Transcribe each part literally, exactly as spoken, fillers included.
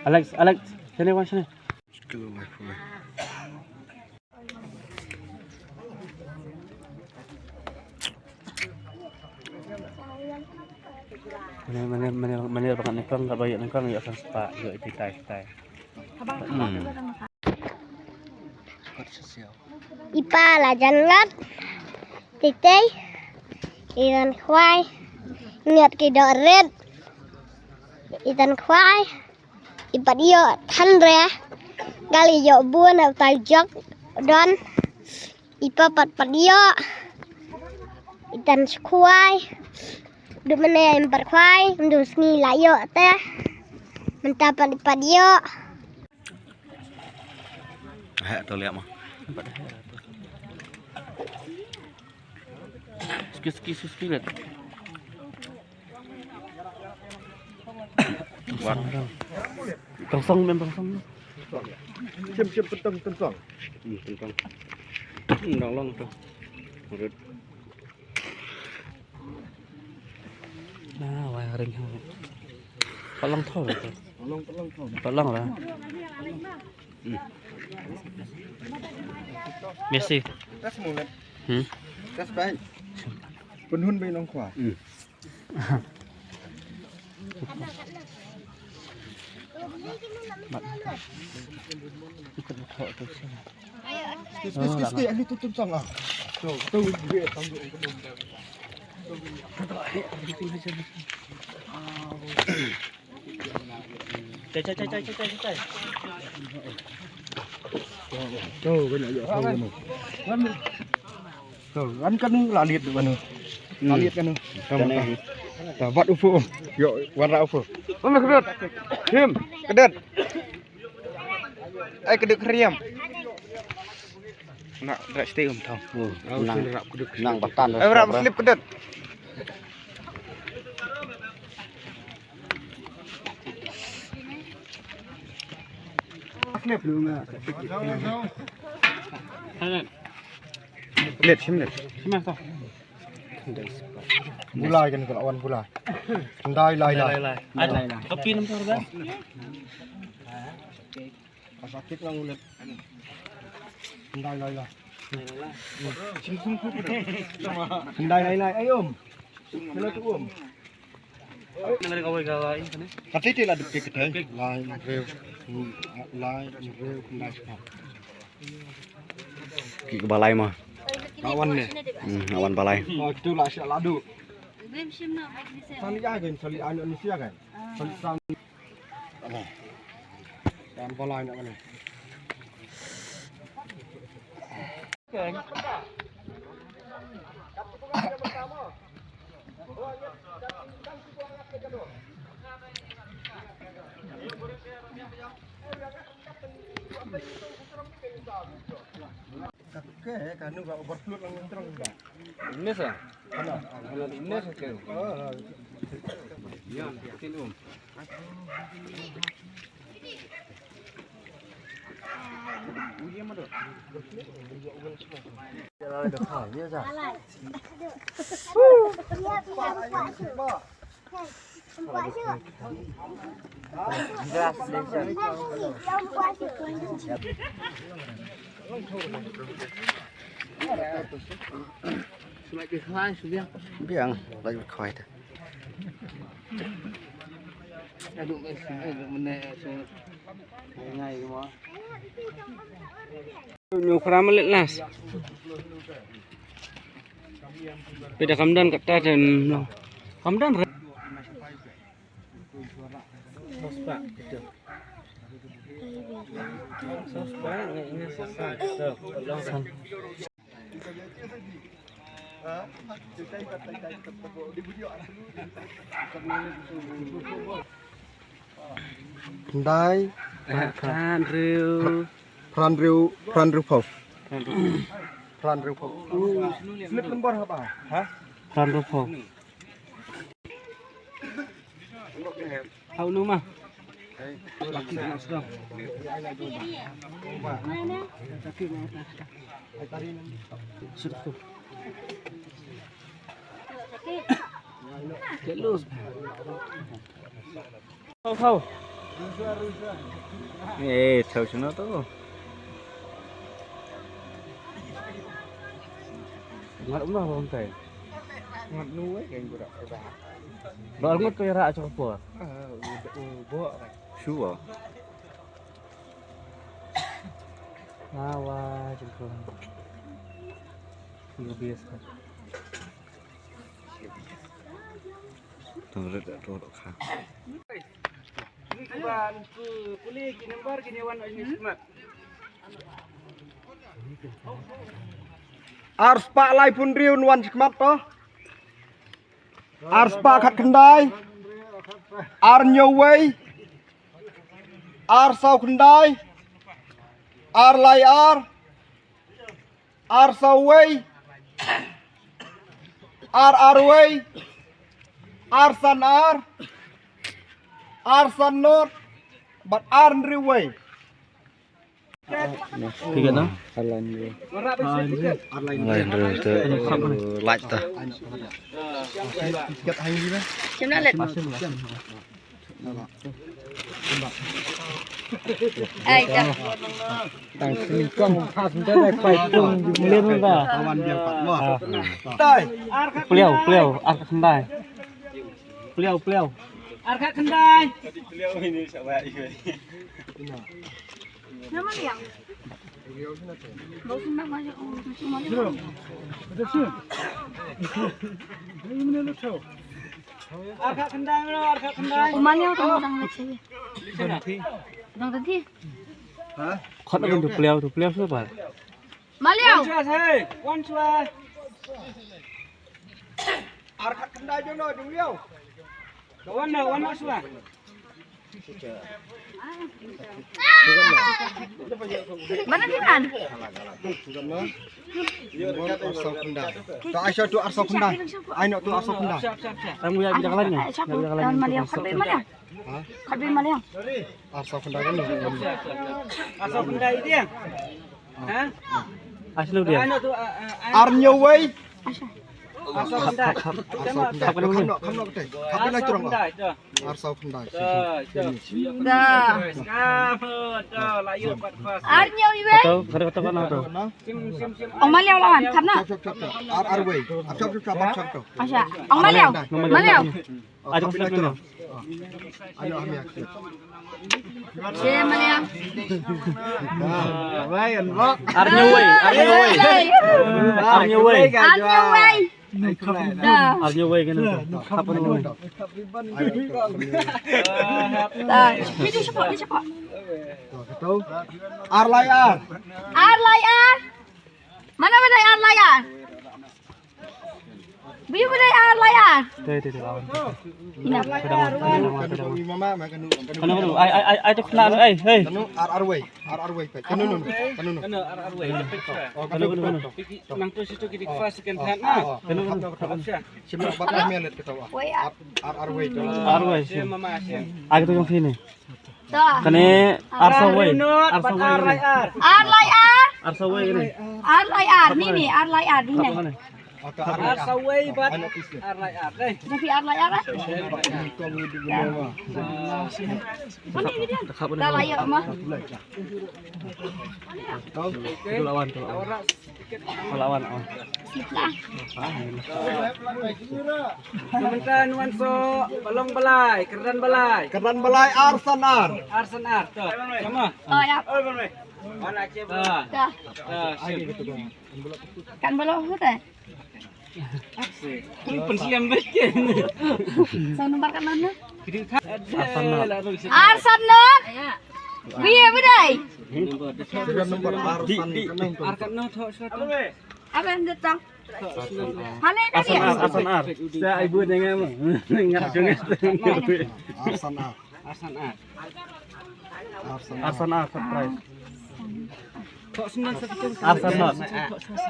Alex, Alex, sini, wan sini. Mane, mane, mane, mane, bang ni kong, ka bayi ni kong, ya sang sepak, ya iti tai, tai. Hmm. I pa la jan ngat. Tei tei. I tan khwai. Ngat ki doh rit. I tan khwai. I pat ïoh than re. Gal i ïoh bun ha utai jok don. I pa pat pat ïoh. I tan khwai. Du mane im pat khwai. Ndu sngi la ïoh te. Mynta pat i pat ïoh. Heh, to liak mo. Ski, ski, ski, ski, liak. Wan. Tong song, mem tong song. Sim, sim, pentong, pentong. Hmm, pentong. Hmm, dang long tu. Urut. Na, wai ring ha. Palang thau. Palang, palang thau. Palang lah. Hmm. Merci. Tas mulet. Hmm. Tas bai. Penhun bai nong khwa. Hmm. Ski, ski, ski, ski, ani tu tu sang ah. Tu, tu, tu, tu. Cai, cai, cai, cai, cai, cai. Tu, banyak juga. Tu, kan kan la liat tu kan. La liat kan. Kan. Dah bat ufu. Yo, warna ufu. Mana kedet? Him, kedet. Ai, kedet keriam. Nak rak stay um tau. Oh, nang, nang batan. Ai, rak slip kedet. Slip lu nga. Slip, slip. Slip tau. Bulai kan kalau wan bulai. Ndai lai lai. Lai lai. Ai lai lai. Kopi nam tu dah. Sakit nang ulet. Ndai lai lai. Sing sung sung. Ndai lai lai. Ai um. Kena tu um. Nang ada kawai kawai kan. Kati ti la dukik kete. Lai reu. Lai reu ndai sepak. Ki balai ma. Awan ne. Hmm, awan balai. Oh, tu la siap ladu. Sali ai kan, sali ai ni siap kan. Sali sang. Awan balai nak kan. Ka ke, ka nu ka overflow lang ngan terang ba. Ini sa? Ano? Ano ini sa ke? Oh, oh. Yan, tin um. Uji ma do. Ya, ya, ya. Biang, lagi kawai tu. Aduh, eh, eh, mana, eh, ngai, ngai, semua. Ñu khra ma let las. Phi da kam don kata te, kam don re. Khyndai. Hynriew. Hynriew, hynriew phew. Hynriew phew. Slip number haba? Ha? Hynriew phew. Hau nu ma. Get loose. Hau, hau. Eh, thaw shano to. Ngat umno bang tai. Ngat nu wei kan gura. Ba ngat ko ira acha ko. Ah, u bo. Sure. Nawa jengkong. Ni biasa. Tunggu dulu, tunggu dulu, Kak. Ni ku ban ku kuli ki number ki wan ni smat. Ar spah laiphew hynriew wan smat to. Ar spah khatkhyndai. Ar hynñiew wei. Ar saw khyndai. Ar lai ar. Ar saw wei, ar ar wei, ar san ar, ar san not, bad ar hynriew wei. Tiga na? Ar lai hynriew. Ar lai hynriew te, eh, light ta. Ai, dah. Tang sini kong pas nda dai pai pung jumlin ba. Tawan dia pat mo. Tai. Pliau, pliau, ar khyndai. Pliau, pliau. Ar khyndai. Nama dia? Bau sendang aja. Oh, cuma dia. Ini mana lu tahu? Ar khyndai, ar khyndai. Umaliau tang dang lek sini. Dang tadi. Khot na kan tu pliau, tu pliau sapa? Maliau. Wan sua, hey. Wan sua. Ar khyndai jong no, jong liau. Wan na, wan na sua. Mana kinan? Ar saw khyndai. To ai sha tu ar saw khyndai. Ai no tu ar saw khyndai. Siap, siap, siap. Tang ya jalan ni. Siapa? Maliau, siapa mana? Ha? Khat bym maliang. Ar saw khyndai kan? Ar saw khyndai dia. Ha? Aslu dia. Ar hynñiew wei. Ar saw khyndai. Ar saw khyndai. Kham noh, kham noh kate. Kham noh kate. Ar saw khyndai. Dah. Ar hynñiew wei. Kata, kata, kata, kata. Ong maliang lawan, kham noh. Ar, ar wei. Ar saw khyndai. Ong maliang. Maliang. Ayo, kami ayo. Ayo, kami ayo. Che maliang. Ar hynñiew wei, ar hynñiew wei. Ar hynñiew wei. Ar hynñiew wei. Dah. Ar hynñiew wei kan. Apa nama? Dah. Ni tu siapa? Ni siapa? Ar lai ar. Ar lai ar. Mana mana ar lai ar? Biu bidai ar lai ar. Dei, dei, dei, lawan. Ina. Kanu, kanu, ai, ai, ai, ai, tu kena, ai, hei. Kanu, ar, ar wei, ar, ar wei, kanu, nu, kanu, nu. Kanu, ar, ar wei. Oh, kanu, kanu, kanu. Nang tu situ kita first second hand na. Kanu, kanu. Sima bat lah melet kita. Wei, ar. Ar, ar wei. Ar wei. Sima mama sima. Ai, tu yang sini. Kane ar saw wei. Ar saw wei. Ar lai ar. Ar saw wei kane. Ar lai ar. Ni ni ar lai ar ni ne. Ar saw wei bad ar lai ar. Dei. Tapi ar lai ar. Ni ni dia. Dah lai ar mah. Tu lawan tu lawan. Lawan, oh. Sipla. Kementan wan so, Balong Balai, Kerdan Balai. Kerdan Balai, ar san ar. Ar san ar, to. Sama. Oh, ya. Ah. Dah. Ah, sip. Kan balong tu, eh? Ui, pensiam bet ke. Sa nomor kan mana? Ar san not. Ar san not. Biar bedai. Serial number ar san. Ar san not, hok satu. Apa yang datang? Mana tadi? Ar san ar, ar san ar. Sa ibu dengan ngat jong. Ar san ar. Ar san ar. Ar san ar, surprise. Ar san not.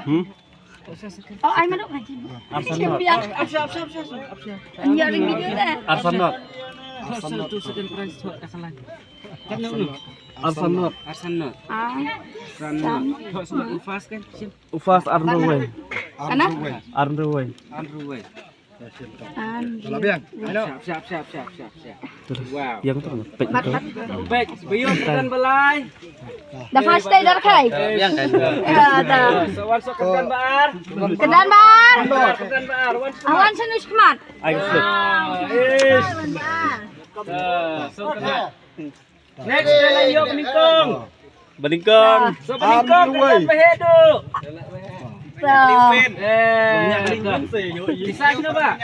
Hmm? Oh, ai madok ngaji. Ar san not. Biar. Biar video dah. Ar san not. Ar san not. Ar san not. Ar san not. Ar san not. Ufas kan? Ufas ar hynriew wei. Kana? Ar hynriew wei. Ar hynriew wei. An. Lah biang. Ano? Siap, siap, siap, siap, siap, siap. Wow. Yang tu pek tu. Pek, bayar kan balai. Dah fast stay dah kai. Biang kan. Ya, dah. So, wan so kedan bar. Kedan bar. Kedan bar. Wan so. Awan sini sekemat. Ayo, so. Ah, ish. Ah, so kena. Next, dia lah, yuk, Banyngkong. Banyngkong. So, Banyngkong, Ar, kan, wei. Bahedu. So. Eh, kisah kena, Pak?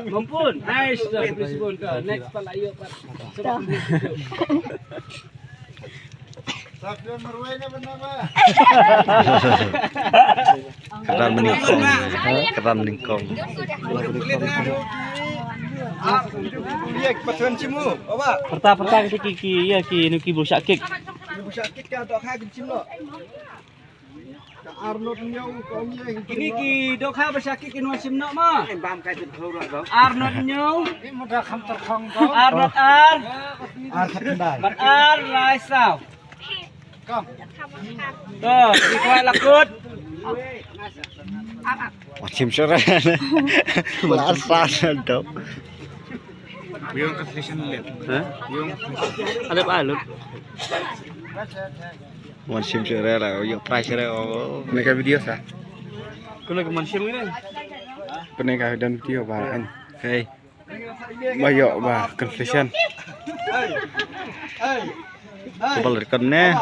Mampun. Nice, so, please, pun, ke. Next, Pak, lah, yuk, Pak. So. Kedan Banyngkong. Kedan Banyngkong. Iya, patron cimu, apa? Perta, perta kita ki, ki, ya, ki, nu ki bu syakik. Bu syakik ka dok ha ki cim lo. Arnold nyau kong ye. Kini ki dok ha ba syakik ki nu cim no ma. Arnold nyau. Arnold ar. Ar lai saw. To, di kwai lakut. Wa chim sore. Lar sa dok. Yung ka station le. Ha? Yung. Ada pa lut. Wan chim sore la, yung price re o. Ni ka video sa. Kuna ka man chim ni. Pene ka dan video ba an. Hey. Ba yo ba confession. Ka bal kan ne.